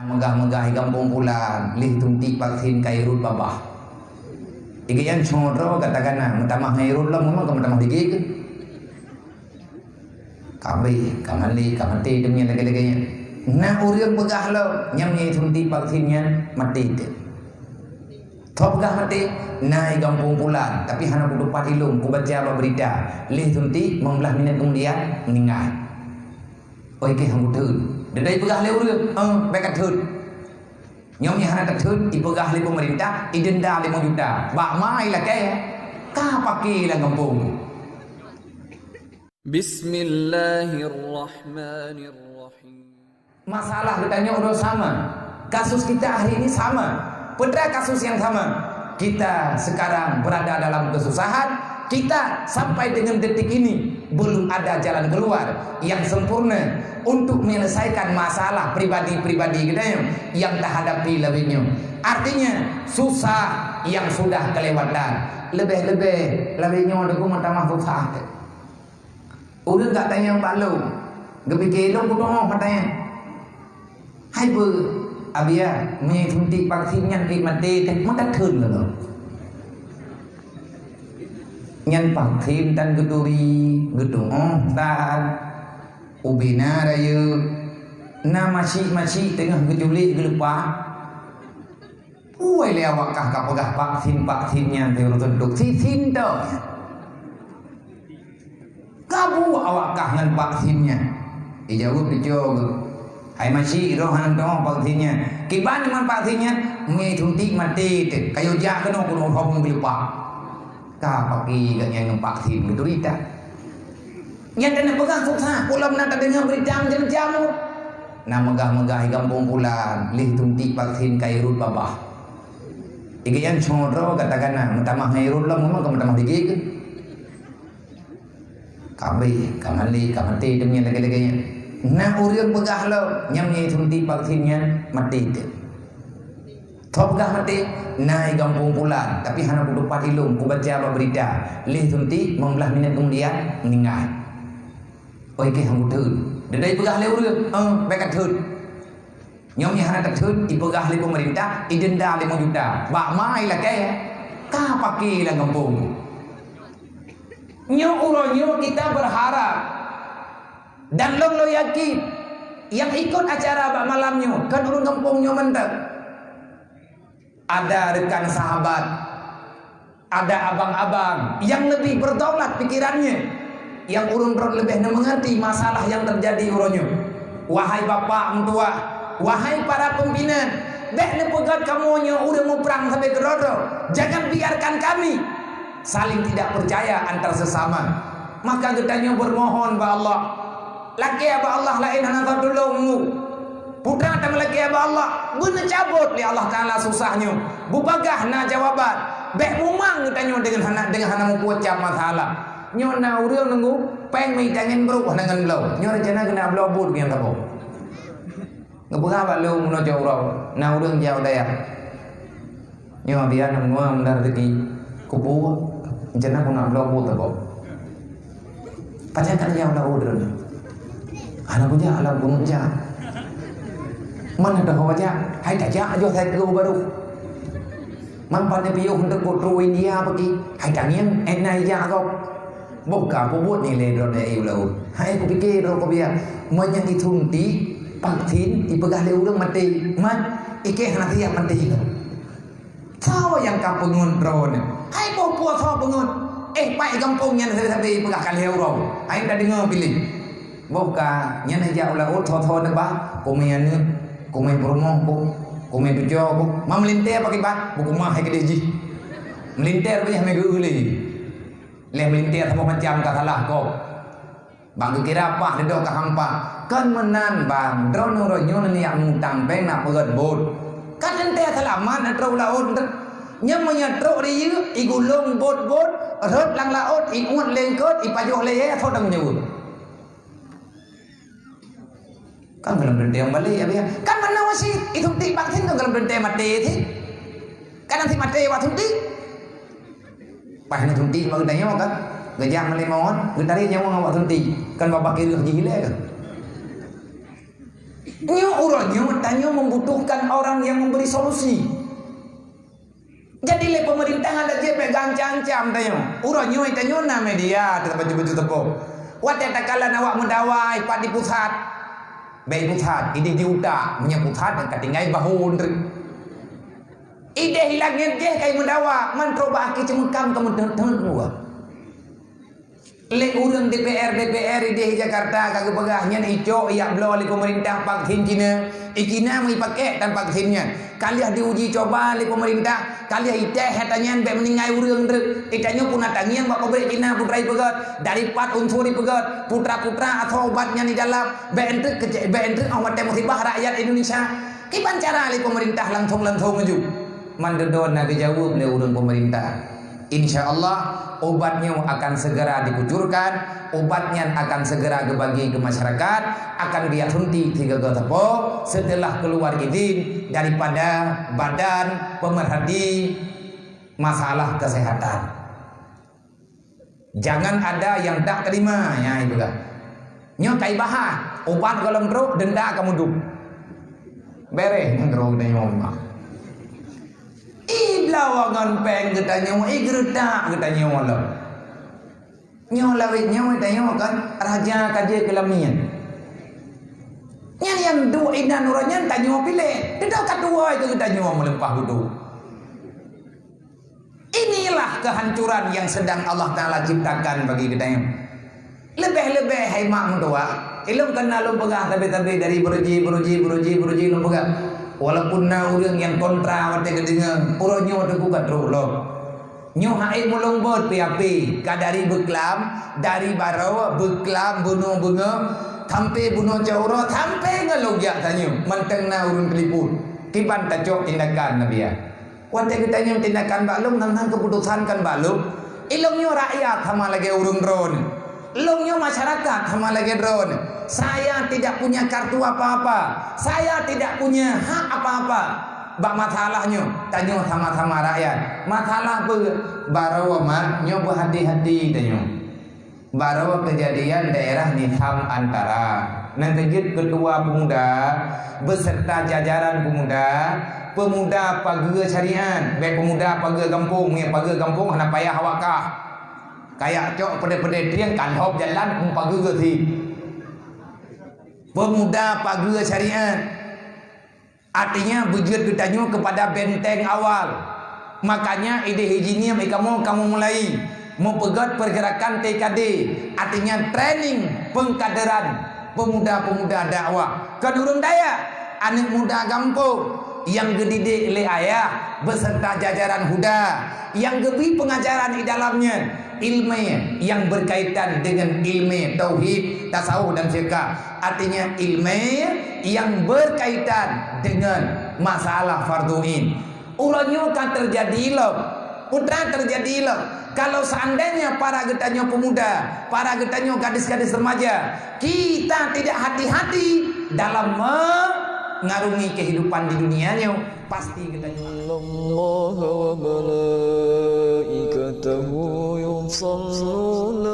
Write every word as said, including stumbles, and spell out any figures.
Meugah-meugah i gampông pulan, lheuh suntik vaksin ka irot babah. Iga nyan cot droe gata gana, meutamah ngon irot lom, memang ka meutamah digit keuh. Ka abéh, ka malèe, ka maté teuma nyan lagèe-lagèe nyan. Na ureueng peugah lom, nyang meunyo suntik vaksin nyan maté teuh. Tho peugah maté, na i gampông pulan, tapi hana kutupat ilôn, kubaca bak beurita. Lheuh suntik, limong blah minèt keumudian, meuninggai. Oi, keuh han kutheun. Didai peugah lé ureueng, "Eh, bèk katheun." Nyoe nyang hana tatheun, ipeugah lé peumeurintah, idenda limong juta. Bak ma ilakèe, ka paké lam gampông. Bismillahirrahmanirrahim. Masalah geutanyoe uroe sama. Kasus kita hari ini sama. Peue teuma kasus nyang sama. Kita sekarang berada dalam kesusahan. Kita sampai dengan detik ini belum ada jalan keluar yang sempurna untuk menyelesaikan masalah pribadi-pribadi geutanyoe nyang tahadapi lawét nyoe. Artinya, susah yang sudah kelewatan. Leubeh-leubeh lawét nyoe deungon meutamah susah. Ureueng ka tanyong bak lôn, geupike lôn kutu'oh mata nyan. Hai beuh, Abiya, meunyo suntik vaksin nyan pih maté teuh, meukatheun lôn. Nyan vaksin tan geuturi, geutu'oh tan, ubena rayeuk, na masyik-masyik teungoh geuculik geuleupah. Puwoe lé awak kah ka peugah vaksin-vaksin nyan teuh ureueng suntuk sisin toh. Ka buet awak kah ngon vaksin nyan? Ijaweueb teucok geuh, "Hai masyik, droe hana teu'oh vaksin nyan." Kiban ngon vaksin nyan, meunyo suntik maté teuh. Ka yue jak keunoe keunoe ureueng geuleupah. Ka paké gobnyan ngon vaksin geuturi that. Nyan taneuk peugah susah, ulôn na tadeungoe beurita macam-macam. Na meugah-meugah i gampông pulan, lheuh suntik vaksin ka irot babah. Iga nyan cot droe gata gana, meutamah ngon irot lom, memang ka meutamah digit keuh. Ka abéh, ka malèe, ka maté teuma nyan lagèe-lagèe nyan. Na ureueng peugah lom, nyang meunyo suntik vaksin nyan maté teuh. Tho peugah maté, na i gampông pulan, tapi hana kutupat ilôn, kubaca bak beurita. Lheuh suntik, limong blah minèt keumudian, meuninggai. Oi, keuh han kutheun. Didai peugah lé ureueng, "Eh, bèk katheun." Nyoe nyang hana tatheun, ipeugah lé peumeurintah, idenda limong juta. Bak ma ilakèe, ka paké lam gampông. Nyoe uroe nyoe kita berharap dan lôn, lôn yakin, nyang ikot acara bak malam nyoe, kon ureueng gampông nyoe mantong. Ada rekan sahabat, ada abang-abang nyang leubeh berdaulat pikirannya, nyang ureueng rot leubeh neumeungerti masalah nyang teujadi uroe nyoe. Wahai bapak meutuah, wahai para pimpinan, bèk neupeugöt kamoe nyoe ureueng muprang sabe keudroe-droe. Jangan biarkan kami saling tidak percaya antar sesama. Maka geutanyoe beumohon bak Allah. Lakèe bak Allah laén hana tatulông mu. Putra tameulakèe bak Allah, beuneucabot lé Allah Taala susah nyoe. Bubagaih na jawaban. Bèk mumang geutanyoe deungon hana, deungon hana meupucam masalah. Nyoe na ureueng nunggu, pèng meuitangen brôk hana ngon bloe. Nyoe rencana keuneuk bloe buet nyang saboh. Geupeugah bak lôn meunoe cok uroe, na ureueng jak u dayah. Nyoe biar na meunua meunan rezeki. Kubu, rencana keuneuk bloe buet saboh. Pajan ka nyang lam udeueng. Hana kujak lam gunong jak. Mana dah kau jak? Hai tajak ajoh sai keu baru. Man pandai piôh untuk kutru India pagi. Hai tangieng, eh, na ija kau. Boh ka kubuet nilai droe dari ulau. Hai kupikir droe kau biar. Meunyo isuntik, vaksin, ipeugah lé ureueng maté. Man, ikeh hana siap maté kau. Soe nyang ka peungeut droeneuh? Hai boh peue soe peungeut? Eh, pai gampông nyan sabe-sabe peugah ka lhèe uroe. Hai tadeungoe piléh. Boh ka nyan jak u laôt tho-tho neuba, kumé aneuk, kumé peurumoh boh, kumé tujoh boh. Ma meulintèe pakiban, boh kumah hai keudeh jih. Meulintèe rupajih mé geu lé. Lheuh meulintèe saboh macam ka salah kok. Bang geukira paih leudok ka hampa. Kon meunan bang, droeneuh uroe nyoe neujak mutang péng na peugöt bot. Ka teuntèe seulamat na trok laôt. Nyan meunyoe trok riyuek, igulong bot-bot, rhot lam laôt, iuet lengkot, ipajoh lé yèe, soe tanggung jaweueb? Kan gohlom teuntèe balek, ya, ya. Kan meunan cit, isuntik vaksin kan gohlom teuntèe maté cit. Kan nanti maté wak suntik. Pas na suntik bak geutanyoe kan, geujak meulimon, geutarek nyawöng awak suntik. Kan babah kireuh jih ilèe kan. Nyoe uroe nyoe tanyoe membutuhkan orang yang memberi solusi. Jadi lé pemerintah hana jeuet bèk geuancam-ancam tanyoe. Uroe nyoe tanyoe na media, teuka bacut-bacut teupeu. Watèe takalon awak meudawa, ipat di pusat. Bèk pusat, idéh di utak, meunyoe pusat ka tinggai bahu treuk. Idéh hilang nyan jih kai meudawa, man trok bak akhé ceumeukam ka meuteut-teut luwa. Lé ureueng D P R, D P R idéh Jakarta ka geupeugah nyan icok ijak bloe lé pemerintah vaksin Cina. I Cina meuipakék tan vaksin nyan. Ka lheueh diuji coba lé pemerintah, ka lheueh iteh ata nyan bèk meuninggai ureueng treuk. I tanyoe pun ata ngieng bak pabrik Cina putra ipeugöt, dari pat unsur ipeugöt, putra-putra asoe ubat nyan di dalam, bèk treuk keucé-, bèk treuk 'oh watèe musibah rakyat Indonesia. Kiban cara lé pemerintah langsong-langsong laju. Man dudoe na geujaweueb lé ureueng pemerintah. Insya Allah, ubat nyoe akan segera dikucurkan, ubat nyan akan segera geubagi keu masyarakat, akan geujak suntik sigoe-goe teupeu seuteulah keuluar idin daripada Badan Pemerhati Masalah Kesehatan. Jangan ada yang tak terima, ya, itu kan. Nyoe kai bahas, ubat goh lom trok, denda kamu duek. Beres ngon droe geutanyoe memang. Ih, bloe ngon péng geutanyoe, ih, geureutak geutanyoe lom. Nyoe lawét nyoe tanyoe kan raja ka jeuet keu lamian. Nyan nyang duek inan uroe nyan tanyoe piléh. Teuka ka tuwoe keu geutanyoe meuleupah udeb. Inilah kehancuran yang sedang Allah Taala ciptakan bagi geutanyoe. Leubeh-leubeh hai mak meutuah, ilôn kana lôn peugah sabe-sabe dari beuruji, beuruji, beuruji, beuruji lôn peugah. Walaupun na ureueng nyang kontra watèe geudeungoe, uroe nyoe teungku ka trok lom. Nyoe hai mulông bot P A P, ka dari Beuklam, dari Baroe, Beuklam, bunoe beungoh, sampai bunoe cot uroe, sampai ngon lôn jak tanyoe, mantong na ureueng telepon. Kiban tacok tindakan Nabi ya. Watèe geutanyoe tindakan bak lôn, nang-nang keuputosan kan bak lôn. Ilôn nyoe rakyat sama lagèe ureueng droeneuh. Lôn nyoe masyarakat sama lagèe droeneuh. Saya tidak punya kartu apa-apa. Saya tidak punya hak apa-apa. Bak masalah nyoe, tanyoe sama-sama rakyat. Masalah beu-, baroe mat nyoe beuhati-hati tanyoe. Baroe keujadian daerah Nisam Antara. Nyang keujeuet keutua pemuda beserta jajaran pemuda, pemuda pageue syariat, bèk pemuda pageue gampông, nyang pageue gampông hana payah awak kah. Kayak cok peudeh-peudeh trieng kan hop jalan pageue si. Pemuda pageue syariat. Artinya, beujeuet geutanyoe keupada benteng awal. Makanya, idéh ijiniem ikamoe kamoe mulai meupeugöt peurgerakan T K D, artinya training pengkaderan pemuda-pemuda dakwah. Kon ureueng daya, aneuk muda gampông nyang geudidik lé ayah beserta jajaran huda nyang geubri pengajaran di dalamnya. Ilmu yang berkaitan dengan ilmu tauhid, tasawuf dan fiqah. Artinya ilmu yang berkaitan dengan masalah fardhu ain. Uroe nyoe ka teujadi lom. Peue teujadi lom. Kalau seandainya para geutanyoe pemuda, para geutanyoe gadis-gadis remaja, kita tidak hati-hati dalam mengarungi kehidupan di dunia nyoe, pasti geutanyoe. إن الله وملائكته يصلون